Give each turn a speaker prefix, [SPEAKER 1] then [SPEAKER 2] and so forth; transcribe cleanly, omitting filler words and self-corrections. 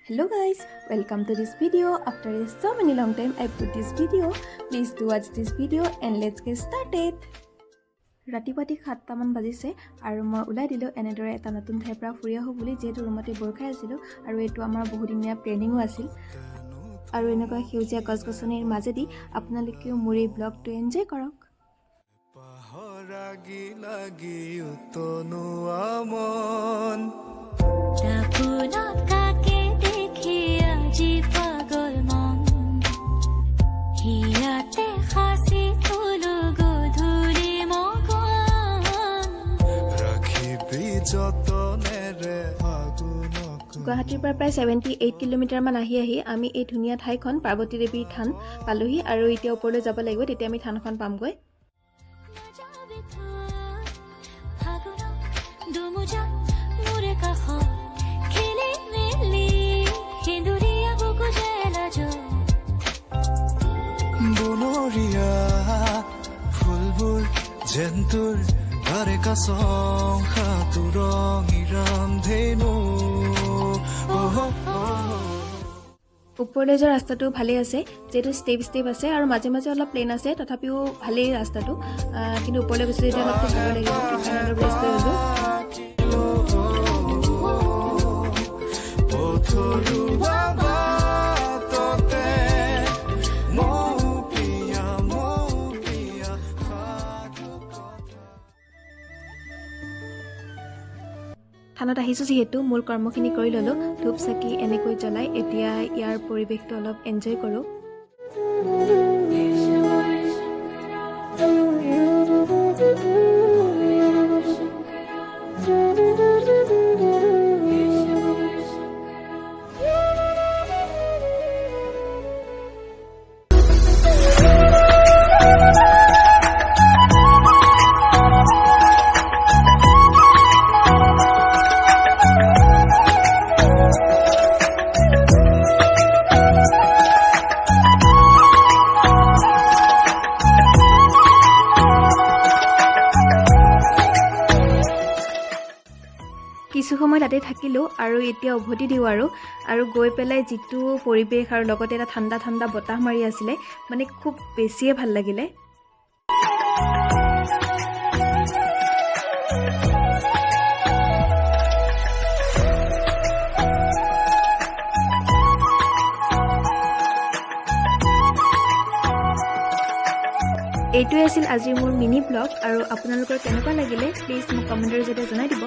[SPEAKER 1] Hello guys, welcome to this video. After a so many long time I put this video. Please do watch this video and let's get started. ৰাতিপুৱা ঠিক 7টামান বাজিছে আৰু মই ওলাই দিলোঁ এনেদৰে এটা নতুন ঠাইৰ পৰা ফুৰি আহোঁ বুলি, যিহেতু ৰুমতে ব'ৰ খাই আছিলোঁ আৰু এইটো আমাৰ বহুদিনীয়া প্লেনিঙো আছিল। আৰু এনেকুৱা সেউজীয়া গছ গছনিৰ মাজেদি আপোনালোকেও মোৰ এই ব্লগটো এনজয় কৰক।
[SPEAKER 2] পাহৰাগি লাগি উতনুৱা মন।
[SPEAKER 3] দাপোনত কাকে দেখি আজি পাগল মন, হিয়াতে সাঁচি থলো গধূলি মগন।
[SPEAKER 2] ৰাখিবি যতনেৰে ফাগুনক।
[SPEAKER 1] গুৱাহাটীৰ পৰা প্ৰায় 78 কিলোমিটাৰমান আহি আহি আমি এই ধুনীয়া ঠাইখন, পাৰ্বতী দেৱীৰ থান পালোহি। আৰু এতিয়া ওপৰলৈ যাব লাগিব, তেতিয়া আমি থানখন পামগৈ।
[SPEAKER 3] নাযাবি থৈ ফাগুনত দুমোজা মোৰে কাষত খেলি মেলি সেন্দুৰীয়া বুকু যে লাজ।
[SPEAKER 2] বনৰীয়া ফুলবোৰ যেন তোৰ তাৰে কাচং সাতোৰঙী ৰামধেনু অহ।
[SPEAKER 1] ওপৰলৈ যোৱা ৰাস্তাটো ভালেই আছে, যিহেতু ষ্টেপ ষ্টেপ আছে আৰু মাজে মাজে অলপ প্লেইন আছে, তথাপিও ভালেই ৰাস্তাটো। কিন্তু ওপৰলৈ গৈছোঁ যেতিয়া অলপতো ভাগৰ লাগিব, সেইকাৰণে অলপ ৰেষ্ট লৈ ল'লোঁ।
[SPEAKER 2] পথৰুৱা বাটতে মৌপিয়া মৌপিয়া সাধু কথা।
[SPEAKER 1] থানত আহিছোঁ যিহেতু মূল কৰ্মখিনি কৰি ল'লোঁ। ধূপ চাকি এনেকৈ জ্বলাই এতিয়া ইয়াৰ পৰিৱেশটো অলপ এনজয় কৰোঁ। কিছু সময় তাতে থাকিলোঁ আৰু এতিয়া উভতি দিওঁ আৰু গৈ পেলাই যিটো পৰিৱেশ আৰু লগতে এটা ঠাণ্ডা ঠাণ্ডা বতাহ মাৰি আছিলে, মানে খুব বেছিয়ে ভাল লাগিলে। এইটোৱে আছিল আজিৰ মোৰ মিনি ব্লগ আৰু আপোনালোকৰ কেনেকুৱা লাগিলে প্লিজ মোক কমেণ্টৰ জৰিয়তে জনাই দিব।